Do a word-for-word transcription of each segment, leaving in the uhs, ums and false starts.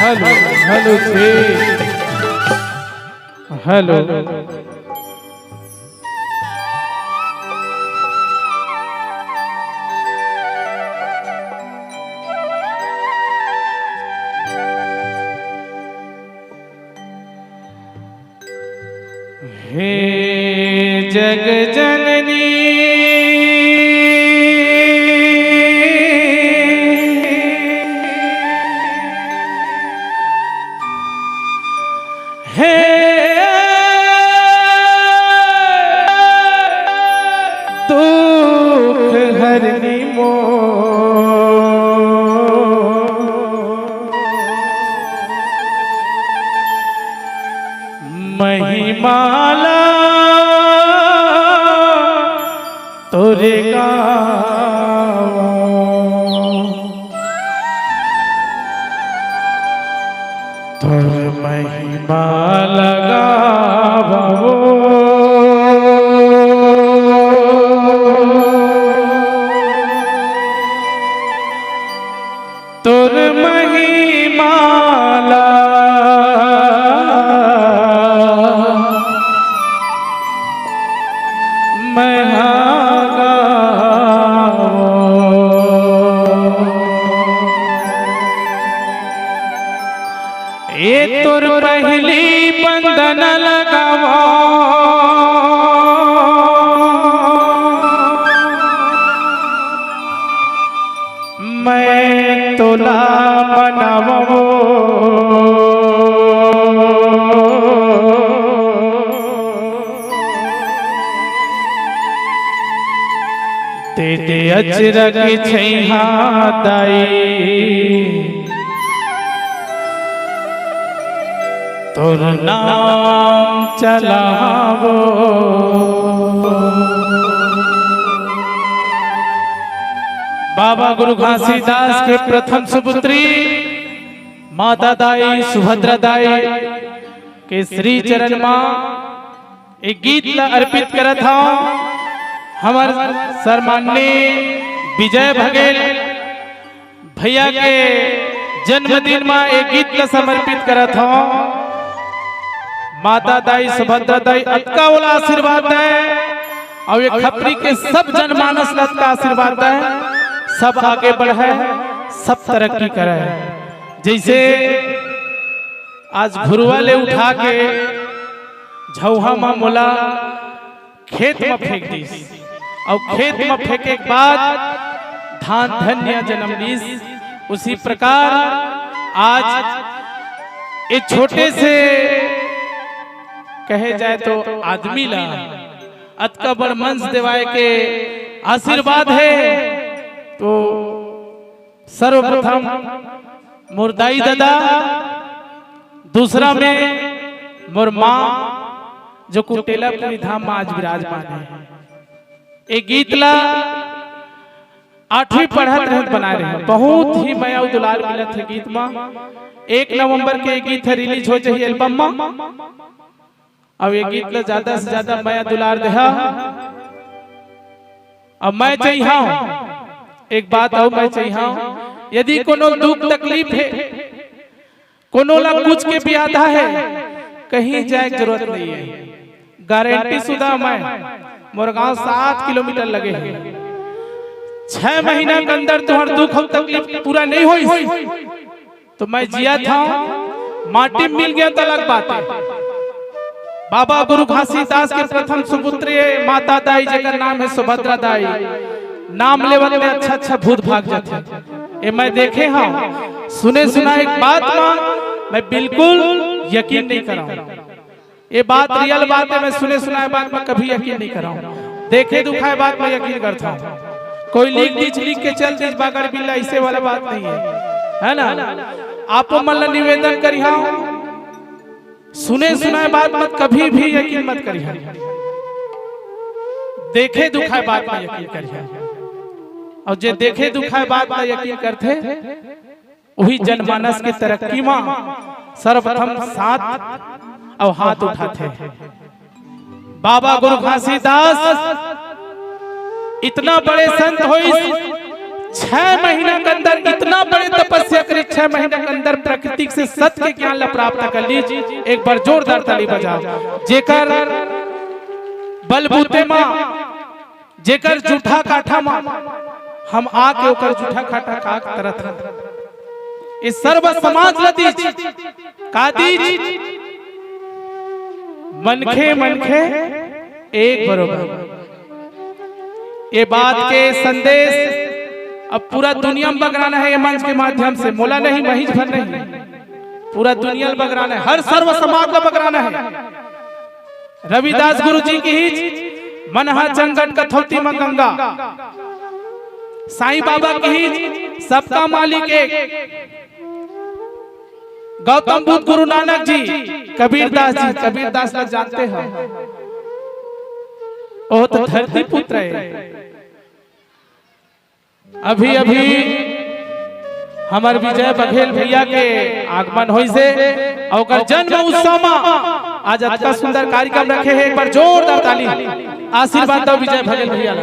Hello, hello जी। Hello. हे जग जननी, हे दुख हरनी मोर, महिमा ला तोरे गावों, तोर महिमा ला गावों। तोर महिमा ला मैं हा गावों। ए तोर पहली बंदन लगावों। मैं तोला मनावों। दे दे अचरा के छइहां दाई, तोर नाम चलावों। बाबा गुरु घासीदास के प्रथम सुपुत्री माता दाई सुभद्रा दाई के श्री चरण मा एक गीत ला अर्पित करत हंव। हमर सम्माननीय विजय बघेल भैया के जन्मदिन मा एक गीत ला समर्पित करत हंव। माता दाई सुभद्रा दाई अतका ओला आशीर्वाद दे, अउ ये खपरी के सब जनमानस ला अतका आशीर्वाद दे, सब आगे बढ़े, सब तरक्की करे। जइसे आज घुरवा ले उठा के झउहा मा मोला खेत मा फेंक दिस, अउ खेत मा फेंके के बाद धान धनिया जनम लिस। उसी प्रकार आज ए छोटे से, कहे जाए तो, आदमी ला अतका बड़ मंच देवाय के आशीर्वाद हे, तो सर्वप्रथम मोर दाई ददा, दूसरा में मोर माँ, जो कुटेलापुरी धाम मा आज विराजमान हे। ए गीत ला आठवीं पढ़त रहत बनाय रहेंव। बहुत ही मया अउ दुलार मिलत हे गीत मा। एक नवंबर के ए गीत ह release हो जाही album मा। अउ ए गीत ला ज्यादा से ज्यादा मया दुलार देहा। अब मैं चाहिहां, एक बात अउ मैं चाहिहां, यदि कोनो दुख तकलीफ हे, कोनो ला कुछ के बियादा हे, कहीं जाय के जरूरत नइ हे। गारंटी सुदा मैं, मोर गांव सात किलोमीटर लगे हे। छह महीना के अंदर तुंहर दुख अउ तकलीफ पूरा नइ होइस, तो मैं जियत हंव, माटी म मिल गेंव त अलग बात हे। बाबा गुरु घासीदास के प्रथम सुपुत्री हे माता दाई, जेकर नाम हे सुभद्रा दाई। नाम लेवत में अच्छा अच्छा भूत भाग जाथे। ए मैं देखे हंव, सुने सुनाय एक बात मा मैं बिल्कुल यकीन नइ करंव। ए बात real बात हे, मैं सुने सुनाय बात मा कभी यकीन नइ करंव। देखे दुखाय बात मा यकीन करथंव। कोई लिख दिस, लिख के चल दिस बागड़ बिल्ला, अइसे वाला बात नइ हे, हे ना? आपो मन ला निवेदन करिहां, सुने सुनाय बात मा कभी भी यकीन मत करिहा, देखे दुखाय बात मा यकीन करिहा। अउ जे देखे दुखाय बात मा यकीन करथे, उही जनमानस के तरक्की मा सर्वप्रथम साथ अउ हाथ उठाथे। बाबा गुरु घासीदास इतना बड़े संत होइस, छह महीना के अंदर इतना बड़े तपस्या करे, छह महीना के अंदर प्राकृतिक से सत के ज्ञान ला प्राप्त कर लीज। एक बार जोरदार ताली बजाओ। जेकर बलबूते मा, जेकर जूठा काठा मा हम आके ओकर जूठा काठा काक तरत हन। ये सर्व समाज ला दीज, का दीज? मनखे मनखे एक बरोबर। ये बात के संदेश अब पूरा दुनिया में बगराना है, ये मंच के माध्यम से। मोला नहीं, महीज भर नहीं, पूरा दुनिया में बगराना है, हर सर्व समाज में बगराना है। रविदास गुरु जी की ही मन हा चंगट कथौती में गंगा, साईं बाबा की ही सबका मालिक एक, गौतम बुद्ध, गुरु नानक जी, कबीरदास जी। कबीरदास ला जानते हैं, वो तो धरती पुत्र है। अभी अभी हमर विजय बघेल भैया के आगमन होइस हे, अउ ओकर जन्म उत्सव मा आज अतका सुंदर कार्यक्रम रखे हे। एक बार जोरदार ताली, आशीर्वाद दो विजय बघेल भैया ला।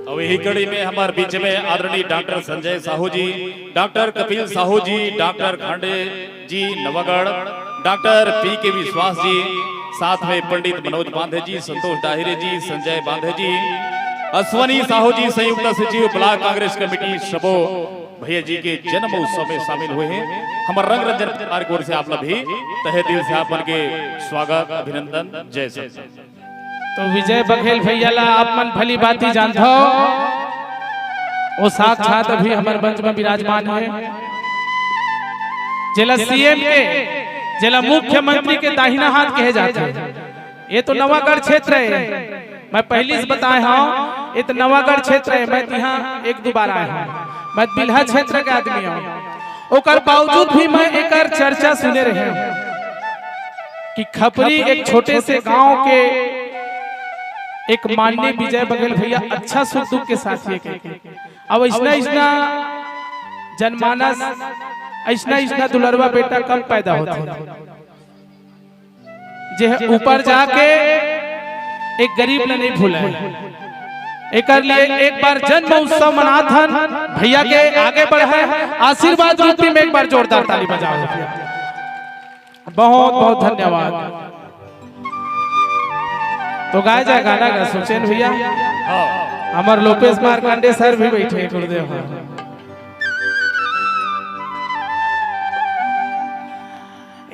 अउ यही कड़ी में हमर बीच में आदरणीय डॉक्टर संजय साहू जी, डॉक्टर कपिल साहू जी, डॉक्टर खांडे जी नवागढ़, डॉक्टर पी के विश्वास जी, साथ में पंडित मनोज बांधे जी, संतोष दाहिरे जी, संजय बांधे जी, अश्वनी साहू जी, संयुक्त सचिव ब्लॉक कांग्रेस कमेटी, सबो भैया जी के जन्म उत्सव में शामिल हुए हैं। हमर रंग रंजन परिवार की ओर से आप ला भी तहे दिल से आप मन के स्वागत, अभिनंदन, जय सत। तो विजय बघेल भैया ला आप मन भली भांति जानथव, वो साक्षात अभी हमर मंच में विराजमान हे, जेला सीएम के, जेला मुख्यमंत्री के दाहिना हाथ कहे जाथे। ये तो नवागढ़ क्षेत्र हे, मैं पहिली से बताए हंव, ये तो नवागढ़ क्षेत्र हे, मैं तिहां एक दू बार आए हंव, मैं बिल्हा क्षेत्र के आदमी हंव। ओकर बावजूद भी मैं एकर चर्चा सुने रहेंव कि खपरी एक छोटे से गांव के एक माननीय विजय बघेल भैया अच्छा सुख दुख के साथी हे कहिके। अब अइसना अइसना जनमानस, अइसना अइसना दुलरवा बेटा कम पैदा होथे, जे ऊपर जाके एक गरीब ला नहीं भूले। एकर लिए एक बार जन्म उत्सव मनाथन, भैया के आगे बढ़े, आशीर्वाद रूपी में एक बार जोरदार ताली बजाओ। बहुत बहुत धन्यवाद। तो गाए जाए गाना गा सुचेन भैया। हाँ। हमर लोपेश मार्कंडे सर भी बैठे हैं, गुरुदेव।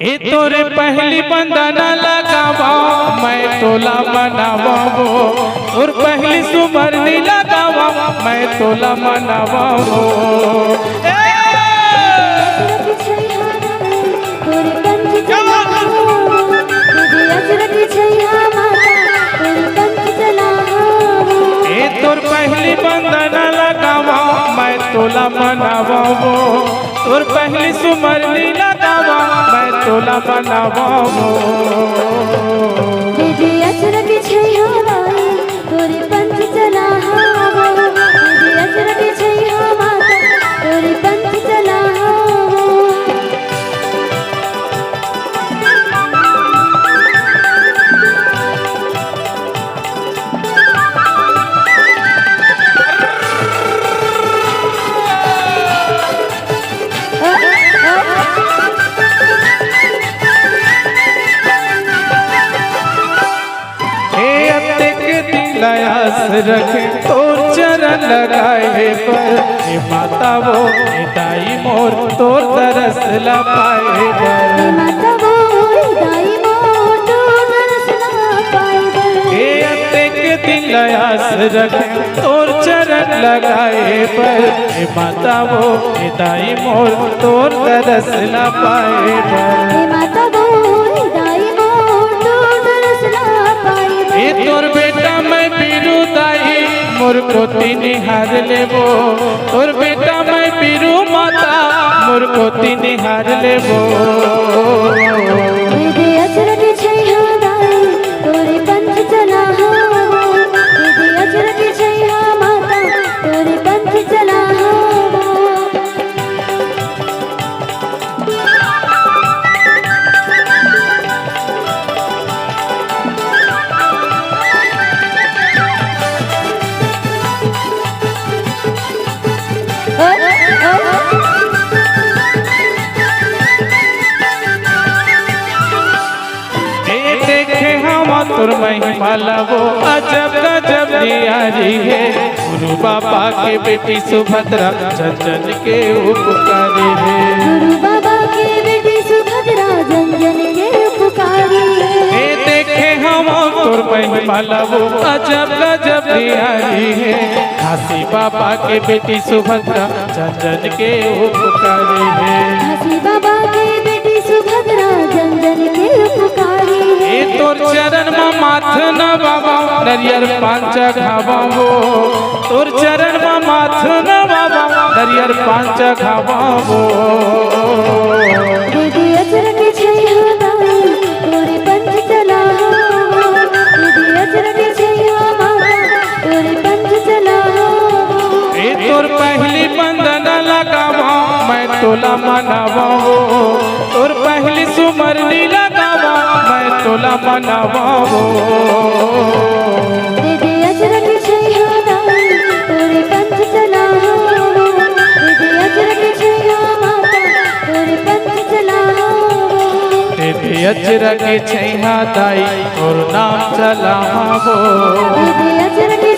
ए तोरे पहली बंदना लगावा, मैं तोला मनावा वो। तोर पहली सुमरनी लगावा, मैं तोला मनावा वो। ए! तोरे पंथ चला हो, तुझे अजरक छैया माता, तोरे पंथ चला हो। ए तोर पहली बंदना लगावा, मैं तोला मनावा वो। तोर पहली सुमरनी लगावा, मैं तोला मनावा वो। दीदी अजरक छैया माता, तोरे पंथ चला हो वो। दीदी अजरक छैया माता, तोरे पंथ चला हो वो। हे अतेक दिन ला आस रखे तोर चरण लगाए बर, हे माता वो, हे दाई मोर, तोर तरस ला पाए बर। हे माता वो, हे दाई मोर, तोर तरस ला पाए बर। हे अतेक दिन ला आस रखे तोर चरण लगाए बर, हे माता वो, हे दाई मोर, तोर तरस ला पाए बर। हे माता वो, हे दाई मोर, तोर तरस ला पाए बर। ए तोर बेटा मैं बीरू दाई, मोर कोती निहार लेबो। तोर बेटा मैं बीरू माता, मोर कोती निहार लेबो। दे दे अजरक छैया दाई, तोरे पंथ चला हो। दे दे अजरक छैया माता, तोरे पंथ चला हो। तोर महिमा ला वो अजब गजब नियारी हे। गुरु बाबा के बेटी सुभद्रा जन जन के उपकारी हे। गुरु बाबा के बेटी सुभद्रा जन जन के उपकारी हे। ए देखे हवं तोर महिमा ला वो अजब गजब नियारी हे। काशी बाबा के बेटी सुभद्रा जन जन के उपकारी हे। काशी बाबा के बेटी सुभद्रा जन जन के उपकारी हे। ए तोर चरण म माथ नवावं, नरियर पान चघावं वो। तोर चरण म माथ नवावं, नरियर पान चघावं वो। दे दे अचरा के छैया दाई, तोरे पंथ चलावं वो। दे दे अचरा के छैया माता, तोरे पंथ चलावं वो। ए तोर पहली बंदना लगावं, मैं तोला मनावं वो। तोर पहली सुमरनी लगावं, मैं तोला मनावं वो। दे दे अचरा के छैया दाई, तोरे पंथ चलावं वो। दे दे अचरा के छैया माता, तोरे पंथ चलावं वो। दे दे अचरा के छैया दाई, तोर नाम चलावं वो। दे दे अचरा के